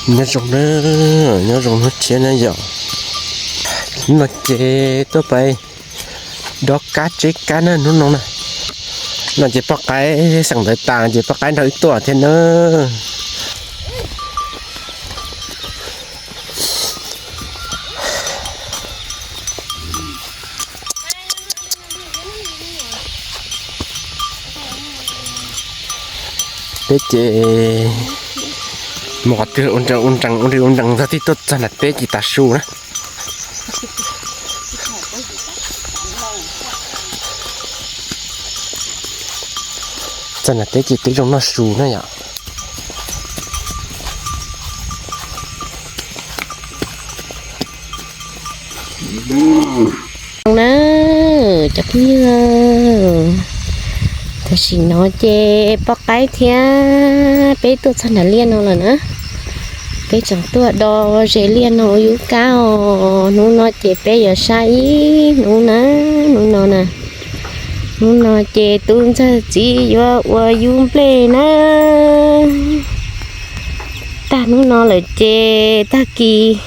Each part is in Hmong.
Nyob zoo na, nyob zoo hnub tshiab na yom. Hnub no ces tuaj pais dob kab tseb kab na hnub no na. No ces poj qaib xeem ntawd tas ces poj qaib nrog wb tuaj thiab na. Peb ces mus qhov twg ua nrees ua nrees ua nrees ua nrees txog tib tuaj txog nram teb ces tas su na. Txog nram teb ces twb zoo noj su na yom. Na, cov phooj ywg, tam sim no ces poj qaib thiab peb tuaj txog nram liaj no lawm na. Peb tseem tuaj do ze liaj no ua yub kab os. Hnub no ces peb yuav sab ib hnub na, hnub no na. Hnub no ces tub ntxawg txiv yuav ua yub nplej na. Tag hnub no lawm ces tag kis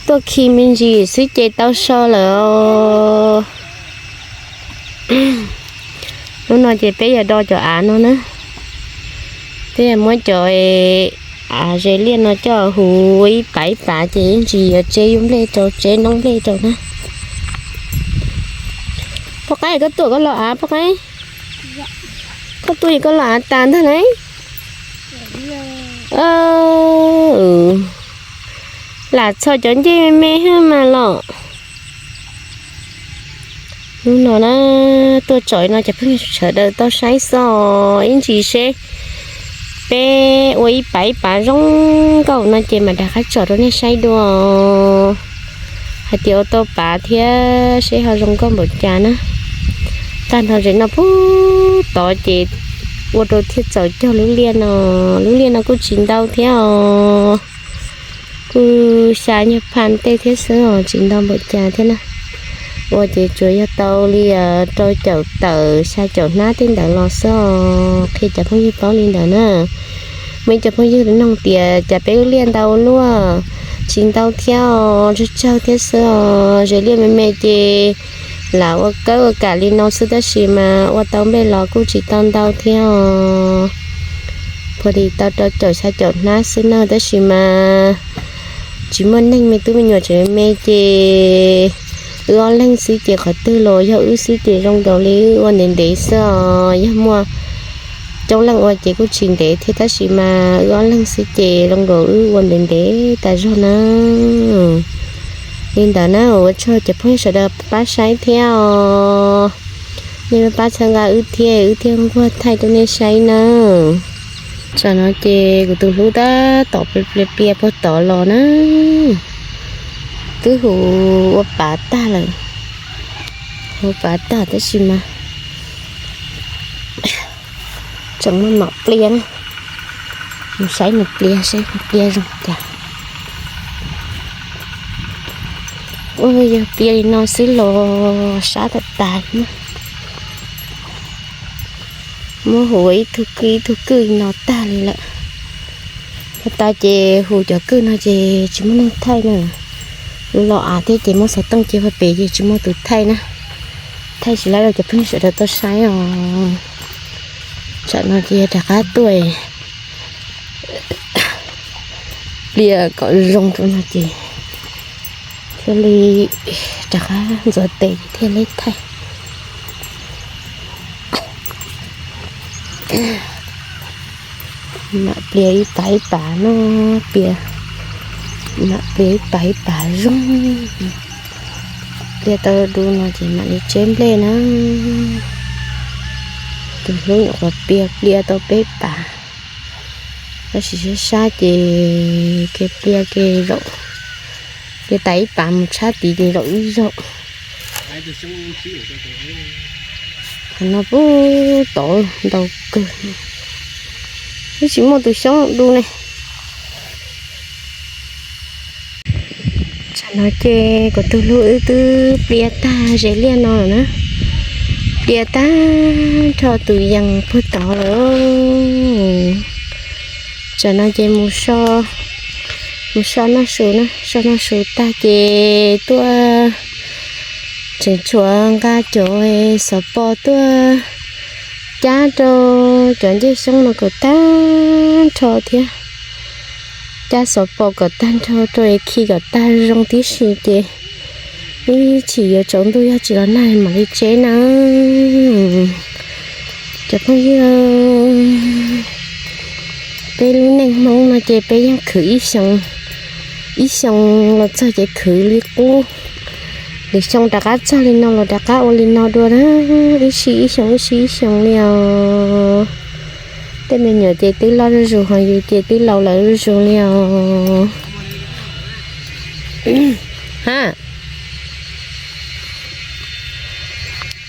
tuaj khi me ntsis xwb ces tau so lawm os. Hnub no ces peb yuav do cov av no na. Peb yuav muab cov av ze liaj no coj huv ib pav ib pav ces ib ntsis yuav tseb yub nplej rau tseb noob nplej rau na. Poj qaib, koj tuaj koj los av poj qaib. Koj tuaj koj los av tas ntag na. Lam txhos cov ncej me me hwj mas los. Hnub no na, tuaj tsom no cov phooj ywg sawv daws tau saib xwb os. Ib ntsis seb peb ua ib pav ib pav zoo nkauj no ces mam rov qab tsom rau nej saib dua hais tias ua tau pav thiab seb ho zoo nkauj npaum cas na. Tag nrho zem no puag tod ces ua rau thiaj txaus cog lub liaj no. Lub liaj no kuj tsis ntau thiab os, kuj xya nyuag pha tej thiab xwb os, tsis ntau npaum cas thiab na. Ua ces tsuas yog tau li rau caum tawm xya caum hnab tej ntawd los xwb os, qhia cov phooj ywg paub li ntawd na. Muaj ib co phooj ywg nug tias cas peb lub liaj ntau luaj, tsis ntau thiab os, tsawg tsawg thiab xwb os. Zem liaj me me ces lam ua kawb ua kam li no xwb tab sis mas ua tau nplej los kuj tsis tau ntau thiab os. Puag li tau rau caum xya caum hnab xwb na tab sis mas tsis muaj neeg, me tub me nyuam tseem me ces wb ob leeg xwb ces qhov twg los yog wb xwb ces zoo nkaus li wb ua ntev ntev xwb os. Yog muaj coob leej ua ces kuj tsis ntev thiab tab sis mas wb ob leeg xwb ces zoo nkaus wb ua ntev ntev tas zog na. Li ntawd na, ua tsaug cov phooj ywg sawv daws pab saib thiab os. Nej pab txhawb nqa wb thiab wb thiaj nquag thaij rau nej saib na. Tsam no ces kuv tus hlub tab tom plias plias puag tod los na. Twb hu ua pav tag lawm, hu pav tag tab sis mas tseem muaj nom plias na. Mus saib nws plias seb nws plias zoo cas. Ua yog plias li no xwb los sab tag tas. Muab hu ib tug kwj ib tug kwj no tag li lawm. Tag tas ces hu cov kwj no ces tsis muaj neeg thaij na. Los av thiab ces muab xov tooj cia pem ces tsis muaj tus thaij na. Thaij tsis laib rau cov phooj ywg sawv daws tau saib os. Tsam no ces rov qab tuaj plias kom zoo rau no ces thiaj li rov qab ntxuav tes thiaj li thaij. Mam plias ib pav ib pav no, plias, mam plias ib pav ib pav zoo. Plias tau du no ces mam li tseb nplej na. Tus hlub nyuam qhuav plias plias tau peb pav, tab sis sab sab ces kev plias kev zaum, plias tas ib pav mus tshab tid ces zaum ib zaug. Qhov no puag tod ntau kawg, twb tsis muaj tus xyoob du ne. Tsam no ces kuv tus hlub wb twb plias tag zes liaj no lawm na, plias tag nrho tus yees puag tod lawm. Tsam no ces mus so Mus so noj su na, so noj su tag ces tuaj tseem tshuav nqa cov xov pos tuaj cab rau cov ncej xyoob no kom tag nrho thiab. Cab xov pos kom tag nrho rau es khi kom tag zoo tib si ces ib chim yuav tsaus ntuj yog tsis los nag mam li tseb na. Cov phooj ywg, peb lub neej Hmoob no ces peb yeej khwv ib xyoo, ib xyoo los txog ces khwv li qub. Lwm xyoo rov qab txog li no los rov qab ua li no dua na, ib sij ib xyoo ib sij ib xyoo li os. Tej me nyuam ces twb loj zuj zus, ho yus ces twb laus lawm zuj zus li os. Ha,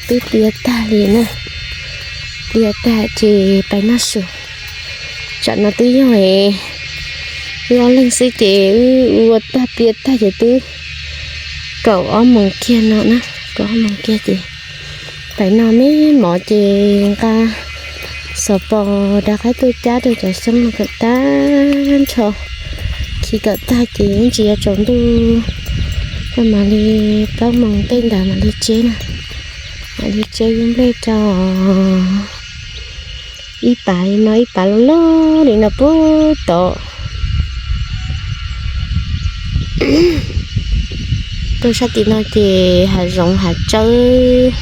twb plia tag li na, plia tag ces pais noj su. Tsam no twb yog wb ob leeg xwb ces wb ua tag plia tag ces twb kaum ob moos kiag no na, kaum ob moos kiag ces pais noj me mov ces nqa xov pos rov qab tuaj cab rau cov xyoob no kom tag nrho, khi kom tag ces ib tsam yuav tsaus ntuj, mam li plaub moos tej ntawd mam li tseb na, mam li tseb lub nplej rau. Ib pas li no, ib pas loj loj li no puag tod. Tuaj sab tim no ces hav zoov hav tsawb,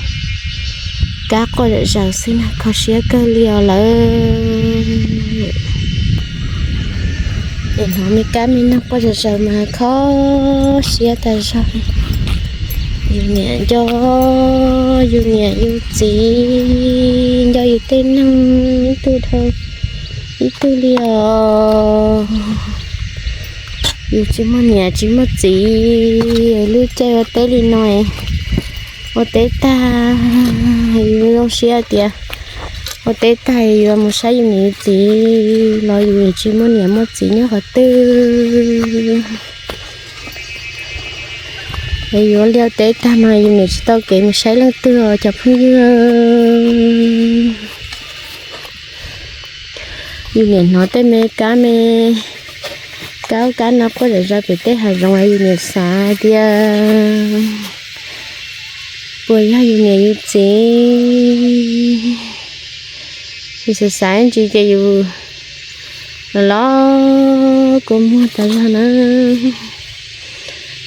kab quaj zom zaws xwb na, kho siab kawg li os lawm. Es hnov me kab me noog quaj zom zaws mas kho siab tas zog. Yus niam nco yus niam yus txiv, nco yus tej neeg ib tug dhau ib tug li os. Yus tsis muaj niam tsis muaj txiv, lub caij ua teb li no, ua teb tag yus zoo siab tias ua teb tag yuav mus saib yus niam yus txiv los yus tsis muaj niam muaj txiv nyob qhov twg. Es yuav liaj teb tag mas yus niam tsis tau kev mus saib leej twg os cov phooj ywg. Yus niam hnov tej me kab me, kab ub kab no quaj zom zaws pem tej hav zoov, yus niam xav tias puas yog yus niam yus txiv. Yus xav xav ntsis ces yus los los kua muag tas zog na.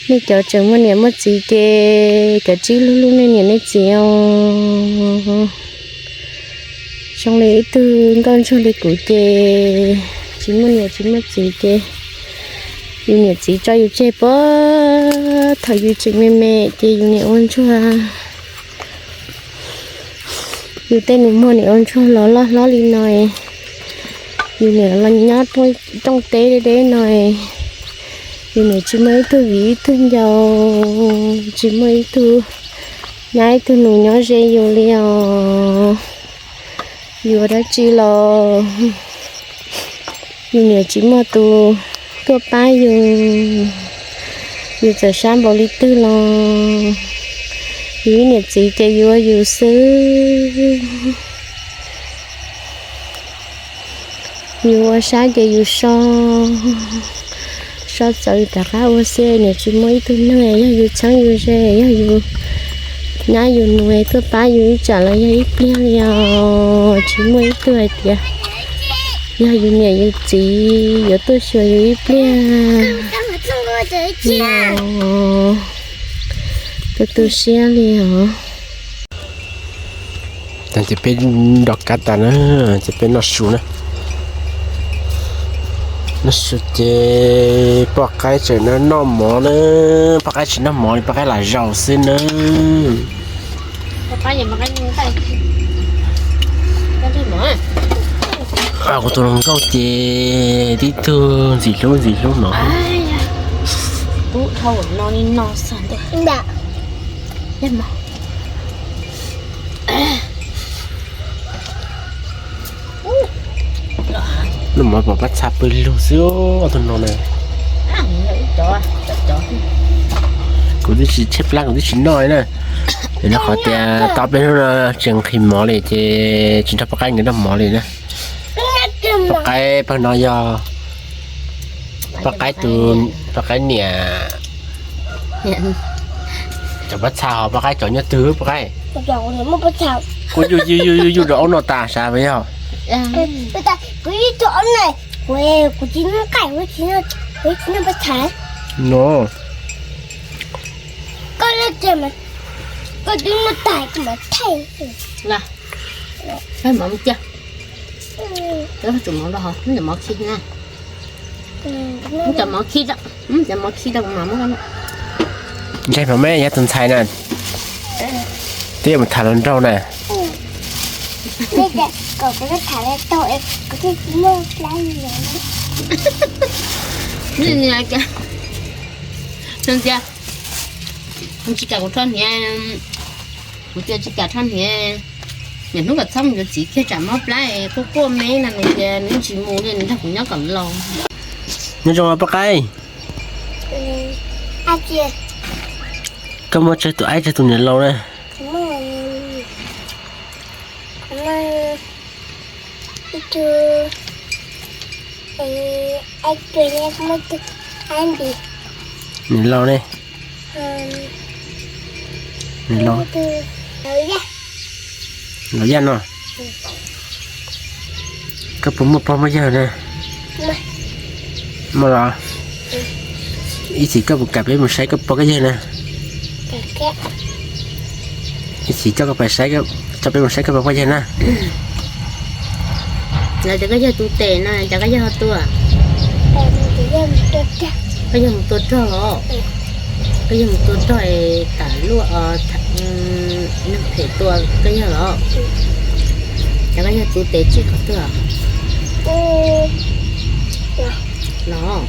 Nej cov tseem muaj niam muaj txiv ces kav tsij hlub hlub nej niam nej txiv os. Zoo li ib tug nkauj ntsuag li kuv ces tsis muaj niam tsis muaj txiv ces yus niam txiv tso yus tseg puag thaum yus tseem me me ces yus niam ua ntsuag. Yus tej nus muag niam ua ntsuag los loj hlob li no, yus niam los nyob rooj teb deb deb no, yus niam tsis muaj ib tug viv ib tug ncaus, tsis muaj ib tug nyab ib tug nus nyob ze yus li os. Yus ua dab tsi los yus niam tsis muaj tus tuaj pab yus. Yus txawm sab npaum li twg los yus ib niam txiv ces yuav yus xwb. Yus ua sab ces yus so, so txawv rov qab ua xwb, niam tsis muaj ib tug neeg yog yus txheeb yus ze, yog yus nyab yus nus tuaj pab yus ib tsam los yog ib pliag li os. Tsis muaj ib tug hais tias yog yus niam yus txiv yuav tuaj xyuas yus ib pliag. Tu tu siab li os. Ces peb nrog kab tas na, ces peb noj su na. Noj su ces poj qaib tseem noj mov na, poj qaib tsis noj mov li, poj qaib lam zaum xwb na. Kuv tus hluas nkauj ces tib tug ntxim hlub ntxim hlub no. Noj mov pom pab txha pw lug xwb, ob tug no na. Kuv twb tsis tshaib plab, kuv twb tsis noj li na. Vim rau qhov tias tau peb hnub no tseem nqhis mov li ces tsis nrog poj qaib nkawd noj mov li na. Poj qaib pawg no yog Paj Qaib tus, Paj Qaib niam. Cov pob txha ho Paj Qaib cov nyob twg Paj Qaib? Kuv yug yug yug yug rau aub no tas sav pas yog? Kuv yug rau aub no, kuv, kuv tsis noj qaij, kuv tsis noj pob txha. No. Koj noj kiag mas, koj twb noj tas koj mam thaij. Los, thaij mov cia. Koj tsum mov rau hov, muab cov mov khi na. Muab cov mov khi rau, muab cov mov khi rau kuv mam muab. Ntshai mas meb yog tus ntxhais na, twb yuav mus tham hluas nraug na. Tsis kam kuv rho hniav, kuv cia tsis kam rho hniav. Niam hnub kom txhob mus yuav txiv kiag tsam mob plab quaj quaj me no nws tias nws tsis mus li, nws nrog kuv nyob kom los. Nyob zoo Paj Qaib. Koj muaj tsawg tus aib tsawg tus niam laus na? Niam laus ne? Niam laus, laus Yaj no. Koj puas muaj pog muaj yawg na? Muaj los? Ib chim koj puas kam peb mus saib koj pog koj yawg na? Ib chim coj koj pab saib, coj peb mus saib koj pog koj yawg na. Lawv tias koj yawg tu tes no cas koj yawg ho tuaj? Koj yawg mus tua rog los? Koj yawg mus tua rog tas luaj, neeg phem tua koj yawg los? Cas koj yawg tu tes tsis qhov twg los?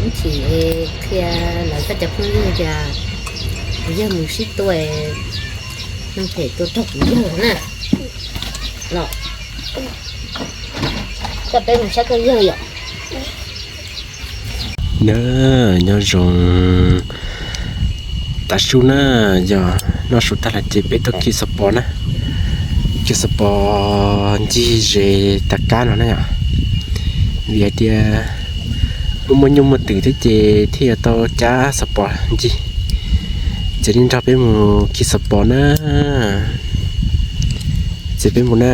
Ib chim qhia lawv koj cov phooj ywg tias kuv yawg mus sib tua, neeg phem tua rog kuv yawg na. Los, coj peb mus saib koj yawg yom. Na, nyob zoo tav su na, yog noj su tag lawm ces peb tuaj khi xov pos na, khi xov pos ncig ze tas kab no na yom. Vim hais tias muaj muaj nyuj muaj twm thiab ces thiaj yuav tau cab xov pos ncig. Ces nej nrog peb mus khi xov pos na, ces peb mus na.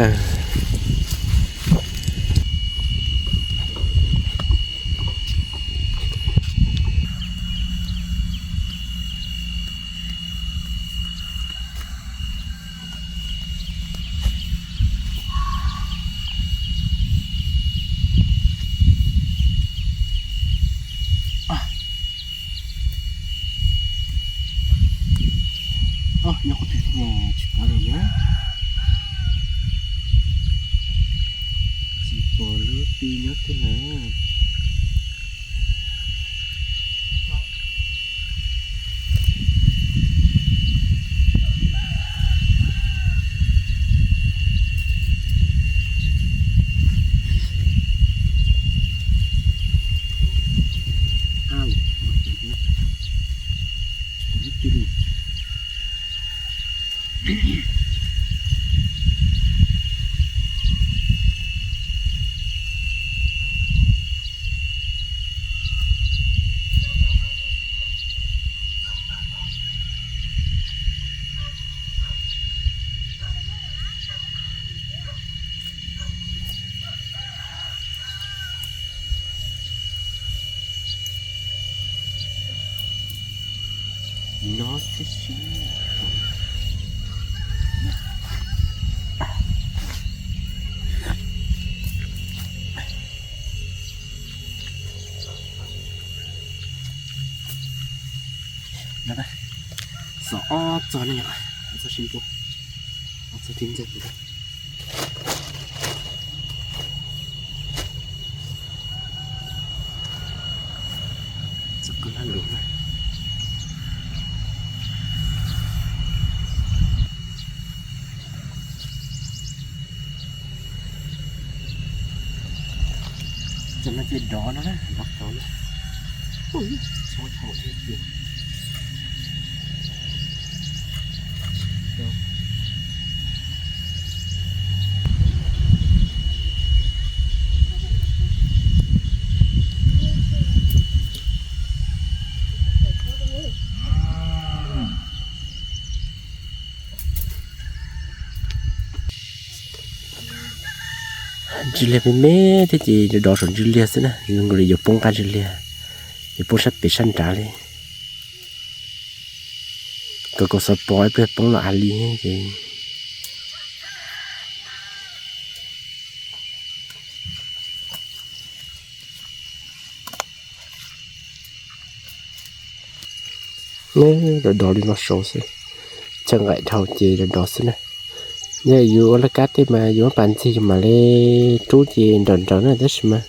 Nyob qhov twg thiab ne, tsis paub li na. Tsis pom lub twg nyob twg na. No xwb xwb. Xov ob txog ne yom, ob txog sib npuab, ob txog tib ntxawg. Txog qab laj lus na. Cov no ces dov no na, dov kauv na. Ui, txhob dhau thiab tiag. Ntswg Liag me me thiab ces dov saum Ntswg Liag xwb na, zoo nkaus li yuav poob qab Ntswg Liag, yuav poob sab pem sab nrad li. Kom kaus xov pos ib pliag poob los av li ces. Dov dov li no saud xwb, chaw nqaim dhau ces dov dov xwb na. Yog yus ua laj kab tej mas yus muab pas ntxig yus mam li rub ces nrawm nrawm na, tab sis mas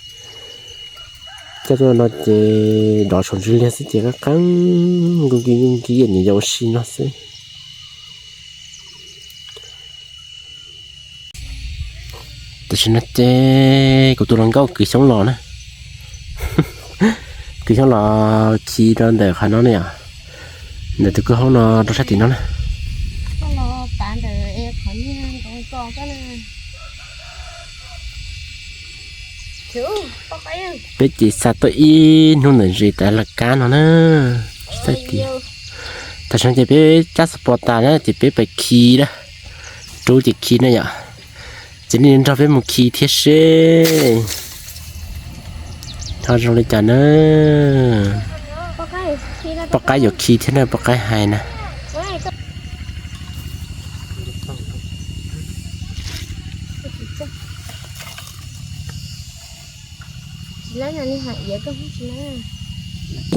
coj tuaj no ces dov saum Ntswg Liag xwb ces qab qeeb nkuj nki nkuj nki ib yam nyias yog ua si no xwb. Tam sim no ces kuv tus hluas nkauj kwv xyoob los na, kwv xyoob los khi rau ntawm qhov no ne yom, ntawm tus kwj haub no rau sab tim no na. Peb ces xa tuaj ib hnub ntawm zes tas laj kab no na. Tsis txawj tias, tam sim no ces peb cab xov pos tas na ces peb pais khi na, rub ces khi na yom. Ces nej nrog peb mus khi thiab seb ho zoo li cas na. Poj qaib yuav khi thiab na, poj qaib hais na.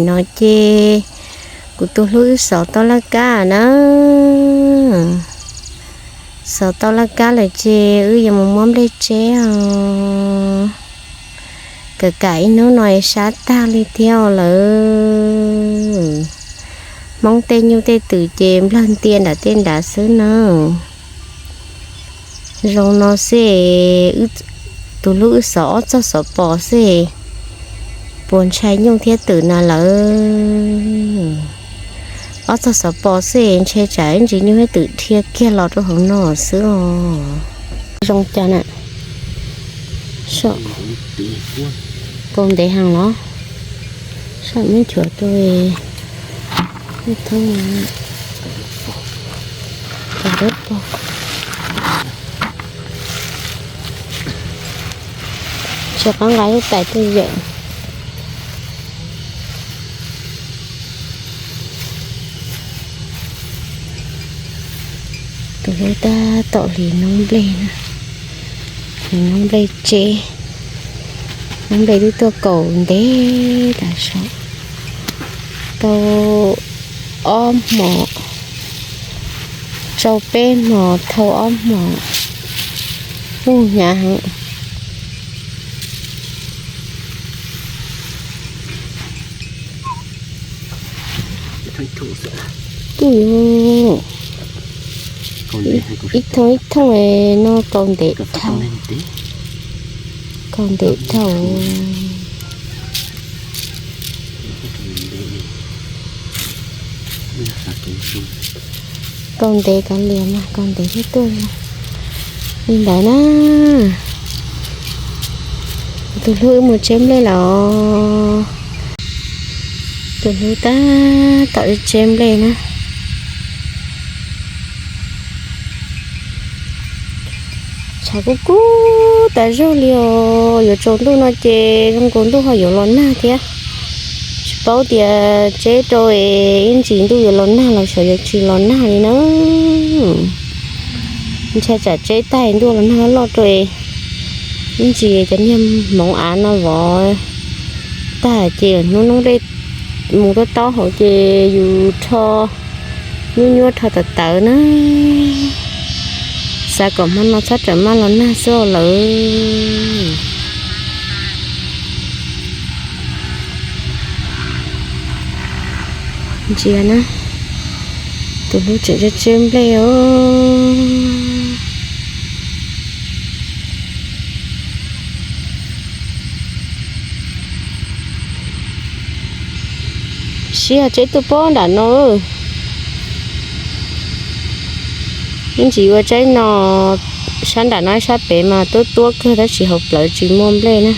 No ces kuv tus hlub wb xov tau laj kab na. Xov tau laj kab lawm ces wb yuav mus muab nplej tseb os. Kawm kam ib hnub no es sab tag li thiab lawm. Hmoob tej nyuj tej twm ces nplawg ntia nram tej nrad xwb na. Zoo no xwb, tus hlub wb xov ob txog xov pos xwb, puas ntshai nyuj thiab twm na lawm. Ob txog xov pos xwb ntshe tsam ib ntsis nyuj thiab twm dhia kiag los rau hauv no xwb os. Zoo cas na, kaus ntev heev los, saib muab nchuav rau thoob, kaus dawb paug. Tsis qab nqa lub tais tuaj yawm. Tus hlub tab tom hliv noob nplej na, hliv noob nplej tseb. Noob nplej twb tuaj kaus ntev tas saud, tau ob hmos, tsau peb hmos thau ob hmos, ub hnyav heev. Kuj, ib thooj ib thooj no kaus ntev dhau, kaus ntev dhau. Kaus ntev kav liam mas kaus ntev thiab tuaj li ntawd na. Tus hlub wb mus tseb nplej lawm. Tus hlub tab tom tseb nplej na. Tshav kub kub tas zog li os, yuav tsaus ntuj no ces zoo nkaus ntuj ho yuav los nag thiab. Tsis paub tias tseb rau es ib ntsis ntuj yuav los nag los xyov yuav tsis los nag li na. Ntshai tsam tseb tag ntuj los nag loj rau es ib ntsis cov niag hmoov av no vov tag ces hnub noob nplej mus taub taub hauv ces yus rho nyuab nyuab rho tawv tawv na. Xav kom hmo no txhob rawm maj los nag xwb lawm. Ntsia na, tus hlub tseem tseb tseb nplej os. Siab tseb tuaj pob nram no. Ib ntsis ua tsaib no, sab nram no sab pem mas tuab tuab kawg tab sis hauv plawv tsis muaj nplej na.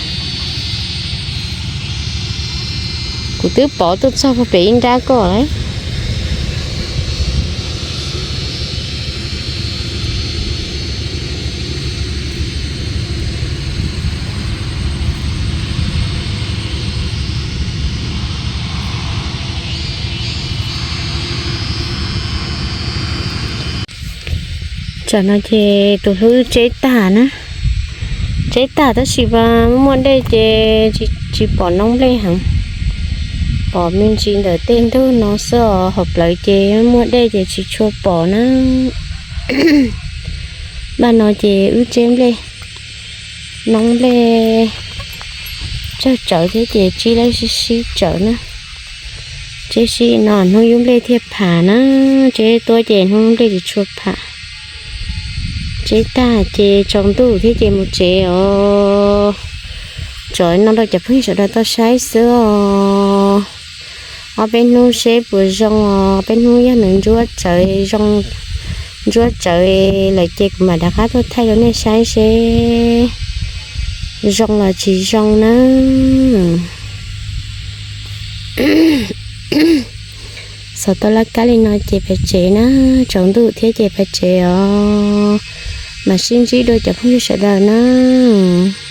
Kuv twb pov tuaj txog puag pem ib nrab koj lawm. Tam no ces tus hlub wb tseb tag na, tseb tag tab sis mas muaj dej ces tsis pom noob nplej heev. Pom me ntsis ntawm tej ntug no xwb os, hauv plawv ces muaj dej ces tsis tshua pom na. Npaj no ces wb tseb nplej, noob nplej tsawg tsawv thiab ces tsib lab sib sib tsawv na. Tseb sib no hnub yub nplej thiaj pham na, tseb tuab ces hnub nplej tsis tshua pham. Tseb tag ces tsaus ntuj thiab ces mus tsev os. Tso no rau cov phooj ywg sawv daws tau saib xwb os. Ob peb hnub seb puas zoo os, peb hnub yog nws ntsuab tsawv, zoo ntsuab tsawv lawm ces kuv mam rov qab tuaj thaij rau nej saib seb zoo los tsis zoo na. Xov tau laj kab li no ces pais tsev na, tsaus ntuj thiab ces pais tsev os. Mam sib ntsib dua cov phooj ywg sawv daws na.